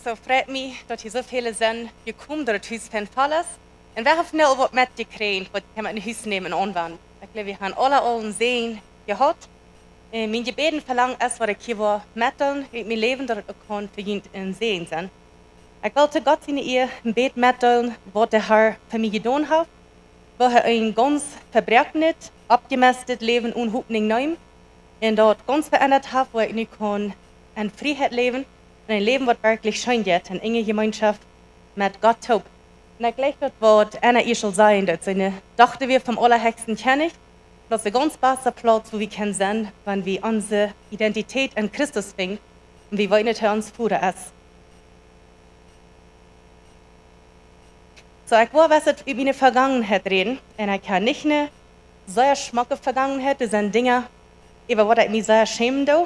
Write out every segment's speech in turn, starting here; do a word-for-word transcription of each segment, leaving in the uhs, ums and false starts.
Soo freit mie, daut hia soo väle sent jekomen, daut daut Hus fein voll es. Un wie haben nu aul waut metjekjräajen, waut jie met no Hus nämen un aunwenjen. Ekj jleew, wie haben aule aul een Säajen jehaut. Un mien Jebäd un Velangen es, waut ekj hia well metdeelen, ut mien Läwen, daut et uk kaun fa junt een Säajen sennen. Ekj well to Gott siene Ea een bät metdeelen, waut de Herr fa mie jedonen haft, woo hee een gaunz vebroakenet, oppjemestet Läwen one Hopninj neem un daut gaunz veendat haft, woo ekj nu kaun en Frieheit läwen un een Läwen, waut werkjlich scheen jeit, en enje Jemeenschoft met Gott toop. Un ekj jleew, daut waut Anna ieescht aul säd, daut siene Dochta wia vom aulahechsten Kjennich, daut es de gaunz baste Plauz, wua wie kjennen sennen, wan wie onse Identität en Christus finjen un wie weeten, daut hee ons Voda es. Soo, ekj woa waut ut miene Vegangenheit räden. Un ekj hab nich eene sea schmocke Vegangenheit. Doa sent Dinja, äwa waut ekj mie sea schämen doo.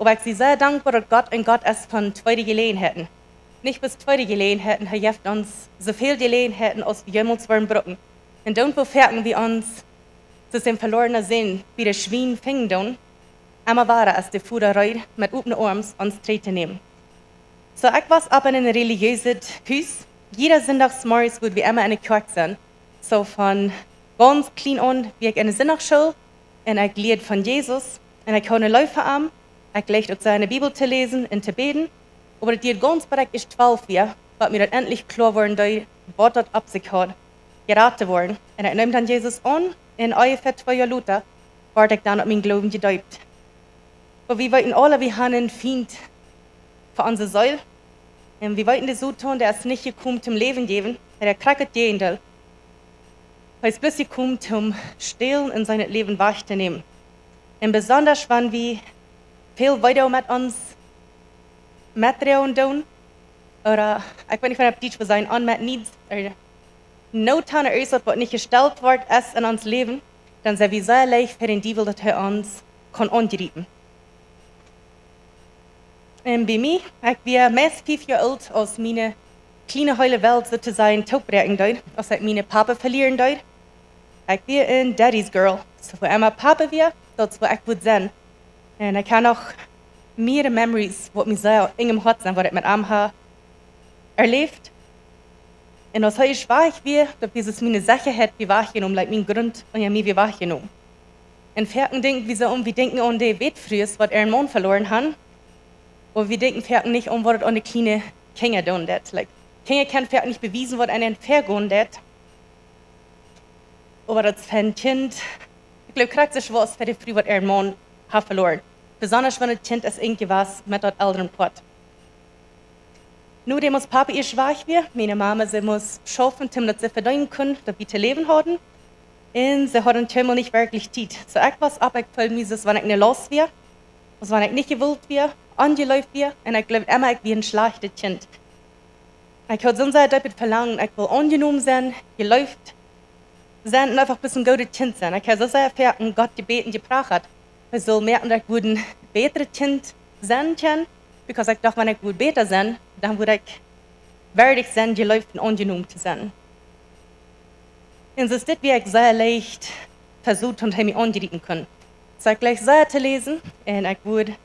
Oba ekj sie sea dankboa, daut Gott een Gott es von tweede Jeläajenheiten. Nich bloos tweede Jeläajenheiten, hee jeft ons soo väl Jeläajenheiten, aus wie jemols woaren brucken. Un dan, woo foaken wie ons, soo aus dän veloarnen Sän, bie de Schwien finjen doonen, emma wada es de Voda reed, met opne Oarms ons trigj to nämen. Soo, ekj wos opp en een relijeeset Hus. Jieda Sindachsmorjes wudd wie emma en de Kjoakj sennen. Soo von gaunz kjlien aun wia ekj en de Sindachschool un ekj lieed von Jesus un ekj haud eene Leew fa am. Ekj leewd uk sea de Bibel to läsen un to bäden. Oba daut dieed gaunz bat ekj ieescht twalf wia, bat mie daut entlich kloa worden deed, waut daut opp sikj haud, jerat to woaren. Un ekj neem dan Jesus aun un onjefäa twee Joa lota wort ekj dan opp mienen Gloowen jedeept. Oba wie weeten aule, wie haben een Fient fa onse Seel. Un wie weeten, de Soton, dee es nich jekomen toom Läwen jäwen, dee krakjt daut Jäajendeel. Hee es bloos jekomen toom stälen un sien Läwen wajchtonämen. Un besonda wan wie väl Weedoag met ons metdroagen doonen, ooda, ekj weet nich, waut opp Dietsch wie sajen, unmet needs, ooda Noot han, ooda irjent waut, waut nich jestelt woat, es en ons Läwen, dan sent wie sea leicht fa dän Diewel, daut hee ons kaun aungriepen. Un bie mie, ekj wia meist fief Joa oolt, aus miene kjliene heele Welt soo to sajen toopbräakjen deed, aus ekj mienen Papa velieren deed. Ekj wia een Daddy's Girl. Soo, wua emma Papa wia, daut es, wua ekj wull sennen. Un ekj hab noch mea memories, waut mie sea en mien Hoat sent, waut ekj met am hab erläft. Un aus hee wajch wia, daut wia soo aus miene Sechaheit wia wajchjenomen, like, mien Grunt unja mie wia wajchjenomen. Un foaken denkj wie soo om, wie denkjen aun de Wätfrues, waut äaren Maun veloaren haben. Oba wie denkjen foaken nich aun, waut et aun de kjliene Kjinja doonen deit. Like, Kjinja kjennen foaken nich bewiesen, waut an an väagonen deit. Oba daut es fa een Kjint, ekj jleew, krakjt soo schwoa aus fa de Fru, waut äaren Maun haft veloaren. Besonda wan daut Kjint es enj jewast met daut Elrenpoat. Nu, däm aus Papa ieescht wajch wia, miene Mama, see must schaufen, toom daut see vedeenen kunn, daut wie to läwen hauden. Un see haud dan kjeenmol nich werkjlich Tiet. Soo, ekj wos opp, ekj feeld mie soo aus wan ekj ne Laust wia, aus wan ekj nich jewult wia, onjeleeft wia, un ekj jleewd emma, ekj wia een schlajchtet Kjint. Ekj haud soon sea deepet Velangen, ekj wull aunjenomen sennen, jeleeft sennen un eefach bloos een goodet Kjint sennen. Ekj hab soo sea foaken Gott jebäden, jeprachat, hee sull moaken, daut ekj wudd een bätret Kjint sennen kjennen, because ekj docht, wan ekj wudd bäta sennen, dan wudd ekj wieedich sennen, jeleeft un aunjenomen to sennen. Un soo es dit, woo ekj sea leicht vesocht, daut hee mie aungriepen kunn. Soo, ekj leewd sea to läsen, un ekj wudd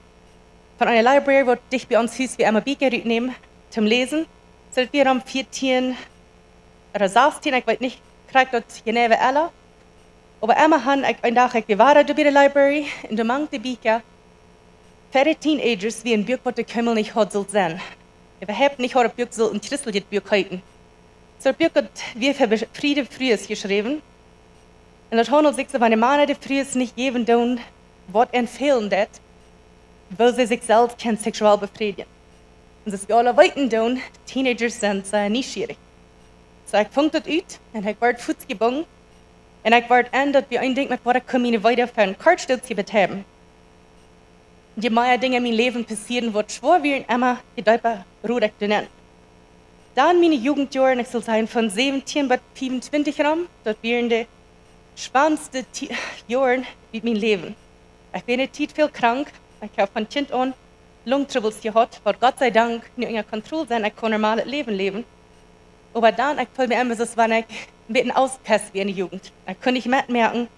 von eene Library, waut dicht bie ons Hus wia, emma Bieekja rutnämen, toom läsen. Soo, daut wia om vieetieen ooda sastieen, ekj weet nich krakjt daut jeneewe Ella. Oba emma han ekj een Dach, ekj wia wada doa bie de Library, un doa mank de Bieekja, fa de Teenagers, wia een Buak, waut doa kjeenmol nich haud sullt sennen. Ekj hab nich jedocht, daut Buak sull een christeljet Buak heeten. Soo, daut Buak, daut wia fa befriede Frues jeschräwen. Un daut haundelt sikj soo, wan de Mana de Frues nich jäwen doonen, waut an fälen deit, woo see sikj selfst kjennen seksuell befriedjen. Un daut wie aule weeten doonen, Teenagers sent sea nieschierich. Soo, ekj funk daut ut un ekj wort fuaz jebungen. Un ekj wort en, daut wia een Dinkj, met waut ekj kunn miene Weedoag fa een kortstootje beteiwen. Je mea Dinja en mien Läwen passieeden, waut schwoa wieren, emma je deepa rod ekj doa nenn. Dan miene Jugendjoaren, ekj sull sajen, von säwentieen bat fiefuntwintich rom, daut wieren de spannendste Ti-, Joaren ut mien Läwen. Ekj wia ne Tiet väl krank, ekj hab von Kjint aun Lungentrubbels jehaut, waut Gott sei Dank nu unja Kontroll sent, ekj kaun normalet Läwen läwen. Oba dan, ekj feeld mie emma soo aus wan ekj een bät een Outcast wia en de Jugend. Ekj kunn nich metmoaken,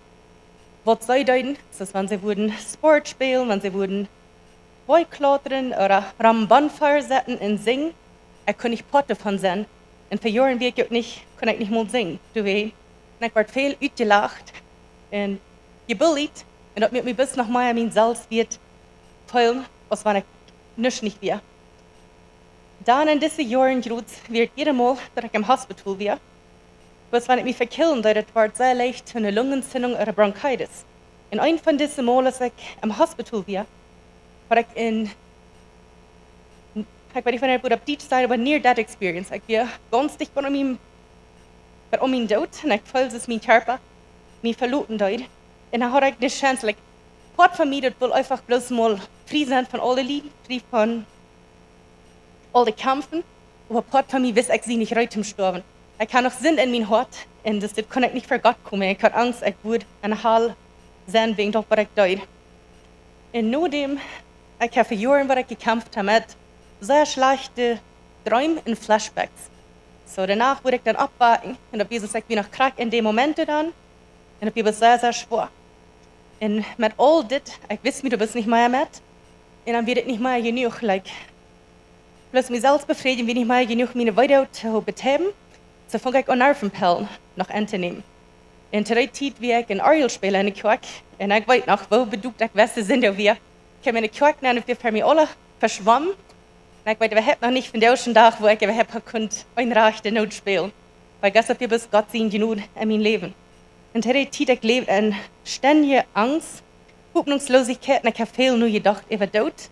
waut see deeden, soo aus wan see wudden Sport spälen, wan see wudden Boaj klautren ooda rom Bonfire setten un sinjen. Ekj kunn nich Poat doavon sennen. Un fa Joaren wia ekj uk nich, kunn ekj nich mol sinjen. Doawäajen. Un ekj wort väl utjelacht un jebullied. Un daut muak mie bloos noch mea mien Selfstwieet feelen, aus wan ekj nuscht nich wia. Dan en dise Joaren jrod wia et jiedet Mol, daut ekj em Hospital wia. Bloos wan ekj mie vekjillen deed, daut wort sea leicht eene Lungenentzündung ooda Bronchitis. Un een von dise Mol, aus ekj em Hospital wia, haud ekj een, ekj weet nich, wan ekj daut opp Dietsch saj, oba near death experience. Ekj wia gaunz dicht bie mien, bie mien Doot un ekj feeld, aus mien Kjarpa mie veloten deed. Un dan haud ekj de Chance, like, Poat von mie, daut wull eefach bloos mol frie sennen von aule Lieden, frie von aule Kjamfen, oba Poat von mie wist, ekj sie nich reed toom stoawen. Ekj haud noch Sind en mien Hoat un daut, daut kunn ekj nich ver Gott komen. Ekj haud Angst, ekj wudd enne Hal sennen wäajen daut, waut ekj deed. Un nodäm, ekj hab fa Joaren, waut ekj jekjamft hab met sea schlajchte Dreem un Flashbacks. Soo, doano wudd ekj dan oppwaken un daut wia, aus ekj wia noch krakjt en dee Momenten dan. Un daut wia sea, sea schwoa. Un met aul dit, ekj wist, mie doa wia nich mea met. Un dan wia et nich mea jenuach, like, bloos mie selfst befriedjen wia nich mea jenuach, miene Weedoag to betäuben. Soo funk ekj aun Nervenpellen noch auntonämen. Un to dee Tiet wia ekj een Orjelspäla enne Kjoakj. Un ekj weet noch, woo bedopt ekj wia, soo aus ekj wia. Ekj kjeem enne Kjoakj nenn un wia ver mie aula veschwomen. Un ekj weet, wie haben noch nich von dän Dach, woo ekj, wie haben kunt eene rajchte Noot spälen. Oba ekj weet, daut wia bloos Gott siene Jnod en mien Läwen. Un to dee Tiet, ekj läwd en stendje Angst, Hopninjsloosichkjeit, un ekj hab väl nojedocht äwa Doot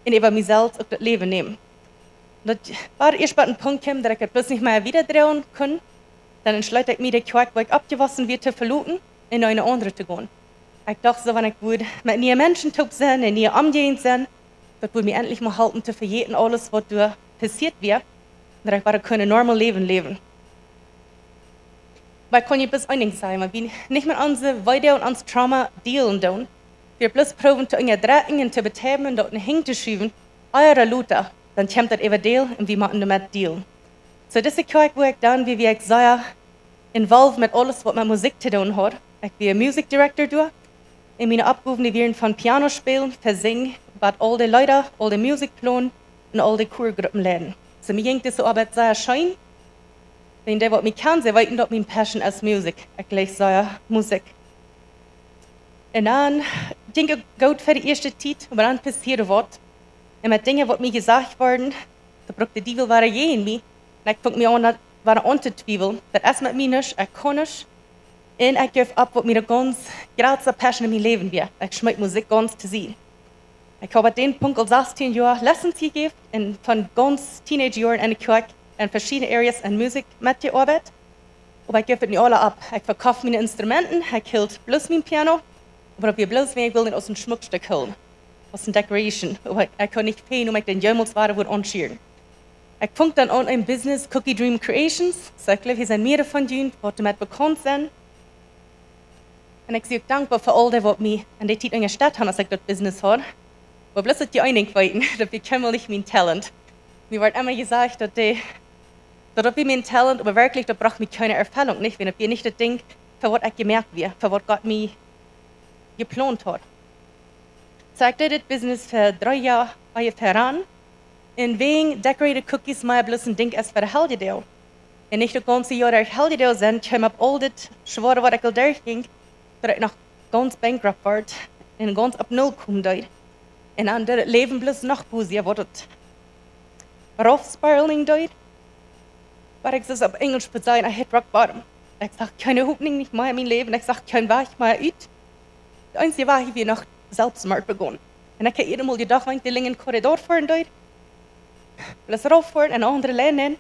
un äwa mie selfst uk daut Läwen nämen. Daut wia ieescht bat een Punkt kjeem, daut ekj et bloos nich mea wieda droagen kunn. Dan entschloot ekj mie, de Kjoakj, wua ekj oppjewossen wia, to veloten un no eene aundre to gonen. Ekj docht soo, wan ekj wudd met niee Menschen toop sennen un niee Omjäajent sennen, daut wudd mie entlich mol halpen to vejäten aules, waut doa passieet wia, daut ekj wada kunn een normal Läwen läwen. Oba ekj kaun junt bloos een Dinkj sajen, wan wie nich met onse Weedoag un ons Trauma dealen doonen, wie bloos proowen to unjadrekjen un to betäuben un daut hinjatoschuwen, ea ooda lota, dan kjemt daut äwa däl un wie motten doamet dealen. Soo, dise Kjoakj, wua ekj dan, wia, wia ekj sea involved met aules, waut met Musikj to doonen haud. Ekj wia Music Director doa. Un miene Oppgowen, dee wieren von Piano spälen, vesinjen, bat aul de Leeda, aul de Musikj plonen un aul de Chorgruppen leiden. Soo, mie jinkj dise Oabeit sea scheen. Wan dee, waut mie kjanen, see weeten, daut mien Passion es Musikj. Ekj leew sea Musikj. Un dan jinkj et goot fa de ieeschte Tiet, oba dan passieed waut. Un met Dinja, waut mie jesajcht worden, doa brukt de Diewel wada jäajen mie. Un ekj funk mie aun, daut wada auntotwiewlen. Daut es met mie nuscht, ekj kaun nuscht. Un ekj jeef opp, waut miene gaunz jratste Passion en mien Läwen wia. Ekj schmeet Musikj gaunz to Sied. Ekj hab opp dän Punkt aul sastieen Joa Lessons jejäft un von gaunz Teenagejoaren enne Kjoakj en veschiedne Areas en Musikj metjeoabeit. Oba ekj jeef et nu aula opp. Ekj vekoft miene Instrumenten, ekj hilt bloos mien Piano, oba daut wia bloos, wan ekj wull daut aus een Schmuckstock hoolen, aus een Decoration. Oba ekj kunn nich finjen, woo ekj dän jemols wada wudd aunschieren. Ekj funk dan aun een Business, Cookie Dream Creations. Soo, ekj jleew, hia sent mearere von junt, waut doamet bekaunt sent. Un ekj sie uk dankboa fa aul dee, waut mie en dee Tiet unjastett haben, aus ekj daut Business haud. Oba bloos daut jie een Dinkj weeten, daut wia kjeenmol nich mien Talent. Mie wort emma jesajcht, daut dee, daut daut wia mien Talent, oba werkjlich, daut brocht mie kjeene Erfellunk, nich? Wan daut wia nich daut Dinkj, fa waut ekj jemoakt wia, fa waut Gott mie jeplont haud. Soo, ekj deed dit Business fa dree Joa onjefäa aun. Un wäajen Decorated Cookies mea bloos een Dinkj es fa de Heljedoag. Un nich daut gaunze Joa derch Heljedoag sennen, kjeem opp aul dit Schwoare, waut ekj aul derchjinkj, daut ekj noch gaunz bankrupt wort un gaunz opp null komen deed. Un dan daut Läwen bloos noch busier wort, daut raufspiralen deed. Waut ekj soo opp Enjelsch wudd sajen, I hit rock bottom. Ekj sach kjeene Hopninj nich mea en mien Läwen, ekj sach kjeen Wajch mea ut. De eensje Wajch wia noch Selfstmoord begonen. Un ekj hab jiedatmol jedocht, wan ekj de Linj em Korridor foaren deed, bloos rauffoaren un aundre Lien nämen,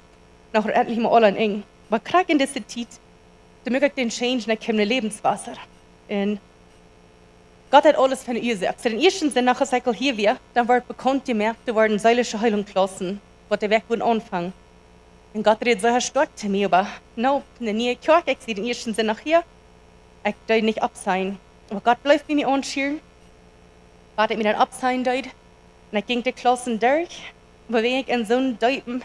dan wia endlich mol aul een Enj. Oba krakjt en dise Tiet, doa muak ekj dän Change un ekj kjeem no Läwenswota. Un Gott haud aules fa eene Uasoak. Soo dän ieeschten Sindach, aus ekj aul hia wia, dan wort bekaunt jemoakt, doa worden seelische Heelungsklaussen, waut de Wäakj wudden aunfangen. Un Gott räd soo stoakj to mie, oba, no, ne niee Kjoakj, ekj sie dän ieeschten Sindach hia. Ekj deed nich oppsajen. Oba Gott bleef bie mie aunschieren. Waut ekj mie dan oppsajen deed. Un ekj jinkj de Klaussen derch. Oba wan ekj en soon deepen,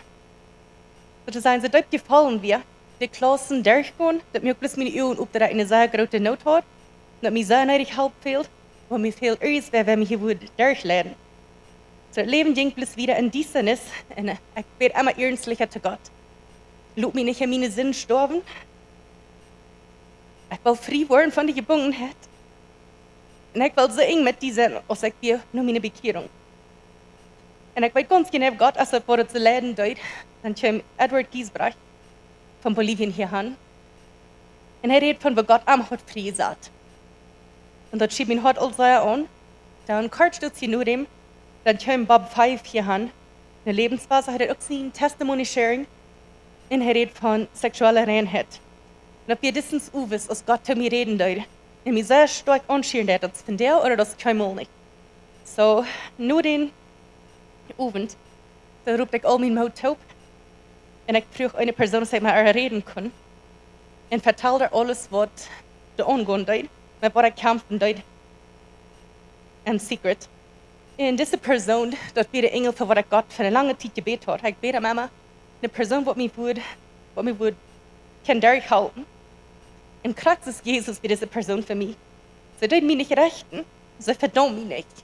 soo to sajen, soo deep jefollen wia, de Klaussen derchgonen, daut mie uk bloos miene Uagen opdeeden, daut ekj eene sea groote Noot haud, daut mie sea needich Help fäld, oba mie fäld irjentwäa, wäa mie hia wudd derchleiden. Daut Läwen jinkj bloos wieda en Diestanis. Un ekj bäd emma iernstlicha to Gott: Lot mie nich en miene Sind stoawen. Ekj well frie woaren von de Jebungenheit. Un ekj well soo enj met die sennen aus ekj wia no miene Bekjierunk. Un ekj weet gaunz jeneiw, Gott es daut, waut daut soo leiden deed. Dan kjeem Edward Giesbrecht von Bolivien hia han. Un hee räd von, woo Gott am haud frie jesat. Un daut schieed mien Hoat aul sea aun. Dan kort stoot sie no däm, dan kjeem Bob Fife hia han. Ne Läwensphase haud hee uk sien testimony sharing. Un hee räd von seksuelle Reinheit. Un daut wia distens uwes, aus Gott to mie räden deed. Un mie sea stoakj aunschieren deed, daut es vondoag ooda daut es kjeenmol nich. Soo, no dän Owent, dan roopt ekj aul mien Moot toop. Un ekj fruach eene Persoon, aus ekj met äa räden kunn. Un vetald äa aules, waut doa aungonen deed, met waut ekj kjamfen deed. En secret. Un dise Persoon, daut wia de Enjel, fa waut ekj Gott fa ne lange Tiet jebät haud. Ekj bäd am emma, ne Persoon, waut mie wudd, waut mie wudd kjennen derchhalpen. Un krakjt soo aus Jesus wia dise Persoon fa mie. See deed mie nich rechten, see vedaumd mie nich.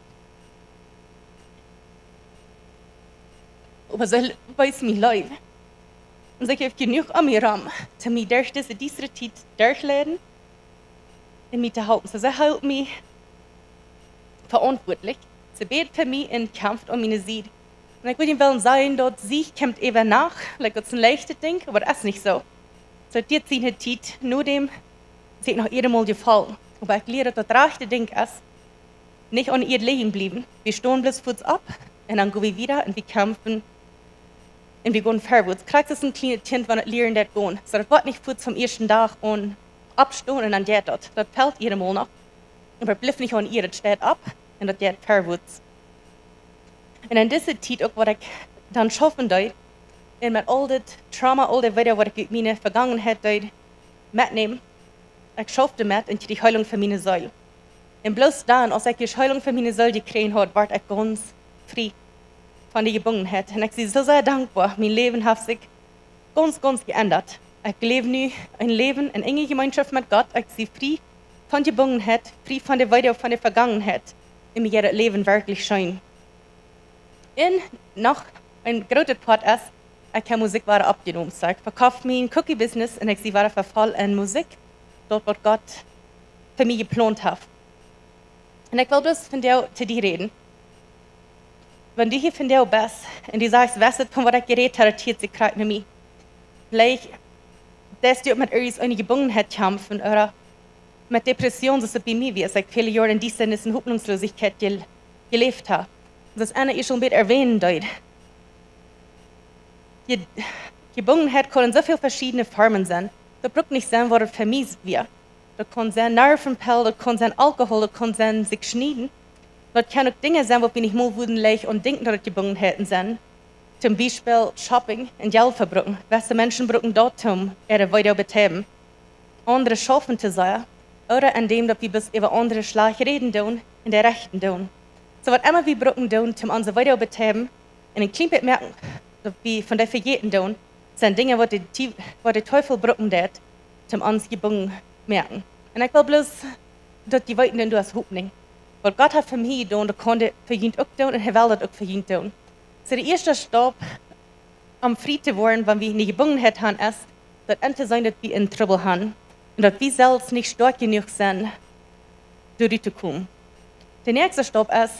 Oba see wees mie Leew. Un see jeef jenuach om mie rom, to mie derch dise diestre Tiet derchleiden un mie to halpen. Soo see hilt mie veauntwuatlich. See bäd fa mie un kjamft aun miene Sied. Un ekj wudd junt wellen sajen, daut Sieg kjemt äwa Nacht, like, daut es een leichtet Dinkj, oba daut es nich soo. Soo, daut diet siene Tiet, no däm sie ekj noch eenjemol jefollen. Oba ekj lia, daut daut rajchte Dinkj es, nich aun de Ieed lijen bliewen. Wie stonen bloos fuaz opp un dan go wie wieda un wie kjamfen un wie gonen verwoats. Krakjt soo aus een kjlienet Kjint, wan et lieren deit gonen. Soo, daut woat nich fuaz vom ieeschten Dach aun oppstonen un dan jeit daut. Daut felt eenjemol noch. Oba daut blift nich aun de Ieed, daut steit opp un daut jeit verwoats. Un en dise Tiet uk, waut ekj dan schaufen deed, un met aul dit Trauma, aul de Wieed, waut ekj ut miene Vegangenheit deed metnämen, ekj schaufte met un kjrieech Heelunk fa miene Seel. Un bloos dan, aus ekj dee Heelunk fa miene Seel jekjräajen haud, wort ekj gaunz frie von de Jebungenheit. Un ekj sie soo sea dankboa. Mien Läwen haft sikj gaunz, gaunz jeendat. Ekj läw nu een Läwen en enje Jemeenschoft met Gott. Ekj sie frie von Jebungenheit, frie von de Wieed von de Vegangenheit. Un mie jeit daut Läwen werkjlich scheen. Un noch een grootet Poat es, ekj hab Musikj wada oppjenomen. Soo, ekj vekoft mien Cookie Business un ekj sie wada voll en Musikj, daut waut Gott fa mie jeplont haft. Un ekj well bloos vondoag to die räden. Wan du hia vondoag best un du sajchst: Wist du, von waut ekj jerät hab, daut hieet sikj krakjt no mie. Veleicht deist du uk met irjent eene Jebungenheit kjamfen ooda met Depression, soo aus et bie mie wia, aus ekj väle Joaren en Diestanis un Hopninjsloosichkjeit jel-, jeläft hab. Daut es eent, waut ekj aul een bät erwänen deed. Je-, Jebungenheit kaun en soo väl veschiedne Formen sennen. Daut brukt nich sennen, waut et fa mie wia. Daut kaun sennen Nervenpell, daut kaun sennen Alkohol, daut kaun sennen sikj schnieden. Daut kaun uk Dinja sennen, waut wie nich mol wudden leicht aun denkjen, daut et Jebungenheiten sent. Toom Biespel Shopping un Jelt vebruken. Wesse Menschen bruken daut, om äare Wieed to betäuben. Aundre schaufen to sea, ooda en däm, daut wie bloos äwa aundre schlajcht räden doonen un dee rechten doonen. Soo, waut emma wie bruken doonen, om onse Wieed to betäuben, un een kjlien bät moaken, daut wie von dee vejäten doonen, sent Dinja, waut de Tie-, waut de Teufel bruken deit, om ons jebungen moaken. Un ekj well bloos, daut jie weeten, daut du hast Hopninj. Waut Gott haft fa mie jedonen, daut kaun hee fa junt uk doonen un hee well daut uk fa junt doonen. Soo, de ieeschte Staup, om frie to woaren, wan wie ne Jebungenheit han, es daut entoseenen, daut wie en Trubbel han un daut wie selfst nich stoakj jenuach sent, doa rut to komen. De näakjste Staup es,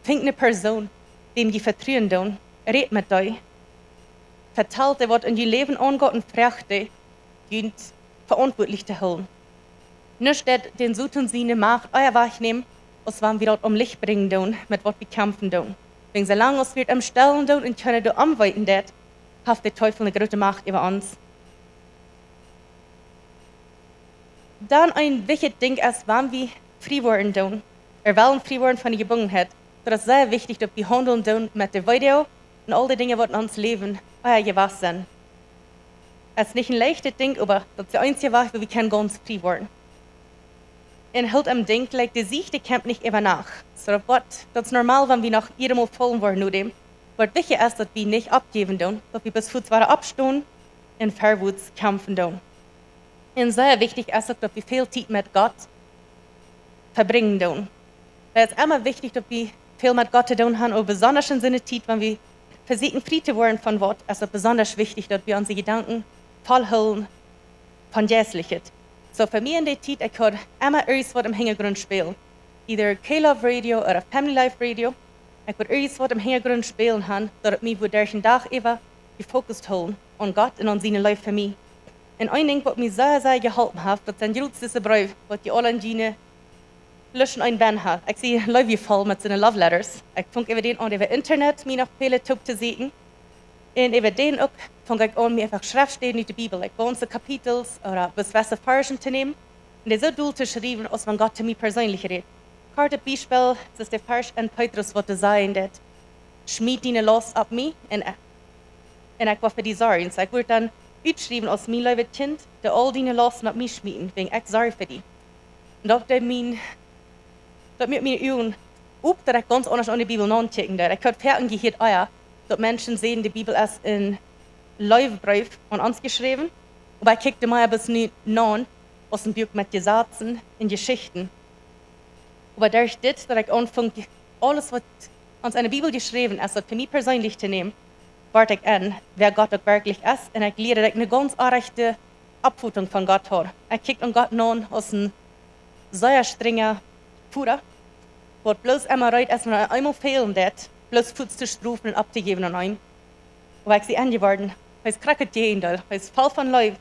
finj ne Persoon, wäm jie vetruen doonen, räd met dee, vetalt dee, waut en jun Läwen aungoot, un froagt dee, junt veauntwuatlich to hoolen. Nuscht deit dän Soton siene Macht ea wajchnämen, aus wan wie daut aum Licht brinjen doonen, met waut wie kjamfen doonen. Wäajen soo lang aus wie et em Stellen doonen un kjeena doarom weeten deit, haft de Teufel ne groote Macht äwa ons. Dan een wichtjet Dinkj es, wan wie frie woaren doonen, ooda wellen frie woaren von de Jebungenheit, daut es sea wichtich, daut wie haundlen doonen met de Wieed un aul de Dinja, waut en ons Läwen ea jewast sent. Et es nich een leichtet Dinkj, oba daut es de eensje Wajch, woo wie kjennen gaunz frie woaren. Un hoolt em Denkj, like, de Sieg, dee kjemt nich äwa Nacht. Soo, daut woat, daut es normal, wan wie noch eenjemol faulen woaren no däm. Waut wichtich es, daut wie nich oppjäwen doonen, daut wie bat fuaz wada oppstonen un verwoats kjamfen doonen. Un sea wichtich es uk, daut wie väl Tiet met Gott vebrinjen doonen. Wiels et es emma wichtich, daut wie väl met Gott to doonen haben, oba besondasch en soone Tiet, wan wie vesieekjen frie to woaren von waut, es daut besondasch wichtich, daut wie onse Jedanken voll hoolen von Jeistlichet. Soo fa mie en dee Tiet, ekj haud emma irjent waut em Hinjagrunt spälen. Either K-Love Radio ooda Family Life Radio. Ekj wudd irjent waut em Hinjagrunt spälen haben, daut et mie wudd derch dän Dach äwa jefokust hoolen aun Gott un aun siene Leew fa mie. Un een Dinkj, waut mie sea, sea jeholpen haft, daut sent jrods dise Breew, waut jie aula en june Taschen bennen haben. Ekj sie leew voll met soone Love Letters. Ekj funk äwa dän aun, äwa Internet, mie noch väle toop to sieekjen. Un äwa dän uk funk ekj aun, mie eefach Schreftstäden ut de Bibel, like gaunze Kapitels ooda bloos Varschen to nämen un dee soo dol to schriewen, aus wan Gott to mie perseenlich rät. Kort Biespel, daut es de Varsch en Petrus, waut doa sajcht, daut: Schmiet diene Laust opp mie un, un ekj woa fa die sorjen. Soo, ekj wudd dan utschriewen aus: Mien leewet Kjint, doo aul diene Lausten opp mie schmieten, wiels ekj sorj fa die. Un daut deed mie, daut muak miene Uagen op, daut ekj gaunz aundasch aun de Bibel naunkjikjen deed. Ekj haud foaken jehieet, ah jo, daut Menschen säden, de Bibel es een Leewbreef aun ons jeschräwen, oba ekj kjikjt mea bloos nu no aus een Buak met Jesazen un Jeschichten. Oba derch dit, daut ekj aunfunk, aules, waut ons en de Bibel jeschräwen es, daut fa mie perseenlich to nämen, wort ekj en, wäa Gott uk werkjlich es, un ekj lieed, daut ekj eene gaunz orrajchte Oppfotunk von Gott haud. Ekj kjikjt aun Gott no aus een sea strenja Voda, waut bloos emma reed es, wan eemol fälen deit, bloos fuaz to strofen un opptojäwen aun am. Oba ekj sie enjeworden, hee es krakjt daut Jäajendeel, hee es voll von Leew,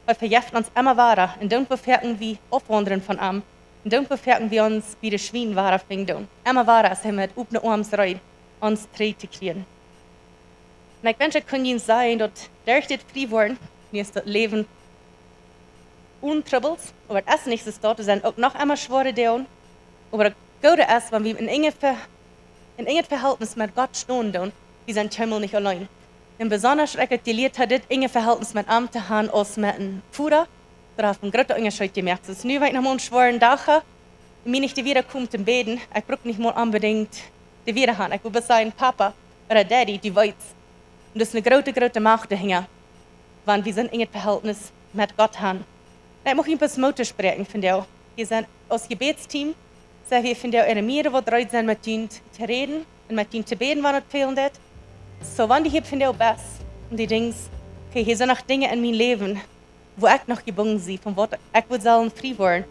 hee vejeft ons emma wada, un dan befäaken wie aufwaundren von am, un dan befäaken wie ons bie de Schwien wada finjen doonen. Emma wada es hee met opne Oarms reed, ons trigj to kjrieen. Un ekj wensch, ekj kunn junt sajen, daut derch dit frie woaren, nu es daut Läwen one Trubbels, oba et es nich soo, daut doa sent uk noch emma schwoare Doag. Oba daut Goode es, wan wie en enjet Ve-, en enjet Vehältnis met Gott stonen doonen, wie sent kjeenmol nich auleen. Un besondasch, ekj haud jelieet, daut dit enje Vehältnis met am to haben aus met een Voda, daut haft een grooten Unjascheet jemoakt. Soo nu, wan ekj noch mol een schwoaren Dach hab, un mie nich de Wieed kjemt to bäden, ekj bruk nich mol onbedinjt de Wieed haben. Ekj well bloos sajen: Papa ooda Daddy, du weetst. Un daut es eene groote, groote Macht doahinja, wan wie soon enjet Vehältnis met Gott haben. Un ekj mucht junt bloos Moot toospräakjen von doa. Wie sent aus Jebädsteam, sent wie von doa en de Mea, waut reed sent met junt to räden un met junt to bäden, wan et fälen deit. Soo, wan du hia von doa best un du denkjst: Okay, hia sent noch Dinja en mien Läwen, wua ekj noch jebungen sie, von waut ekj wudd sellen frie woaren,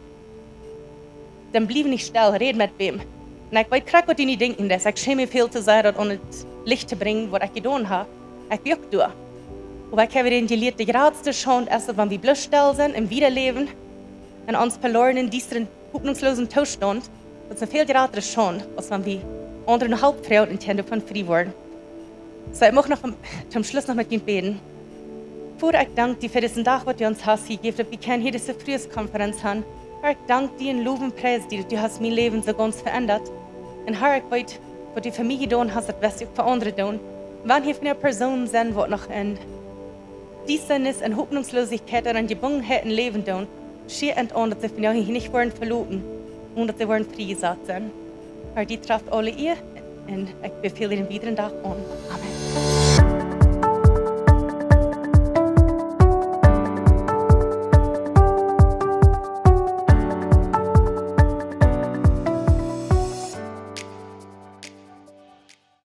dan bliew nich stell, räd met wäm. Un ekj weet krakjt, waut du nu denkjen deist: Ekj schäm mie väl to sea, daut aun et Licht to brinjen, waut ekj jedonen hab. Ekj wuak doa. Oba ekj hab doaderch jelieet, de jratste Schaund es, wan wie bloos stell sent un wieda läwen en ons veloarnen, diestren, hopninjsloosen Toostaunt, daut es eene väl jratre Schaund, aus wan wie aundre noch Help froagen un kjennen doavon frie woaren. Soo, ekj mucht noch toom, toom Schluss noch met junt bäden. Voda, ekj dank die fa disen Dach, waut du ons hast jejäft, daut wie kjennen hia dise Frueskonferenz haben. Herr, ekj dank die un low un pries die, daut du hast mien Läwen soo gaunz veendat. Un Herr, ekj weet, waut du fa mie jedonen hast, daut woascht du uk fa aundre doonen. Wan hia vondoag Persoonen sent, waut noch en Diestanis un Hopninjsloosichkjeit un en Jebungenheit em Läwen doonen, schie et aun, daut see vondoag hia nich woaren veloten, onen daut see woaren friejesat sennen. Herr, die traft aule Ea, un ekj befäl die dän wiedren Dach aun.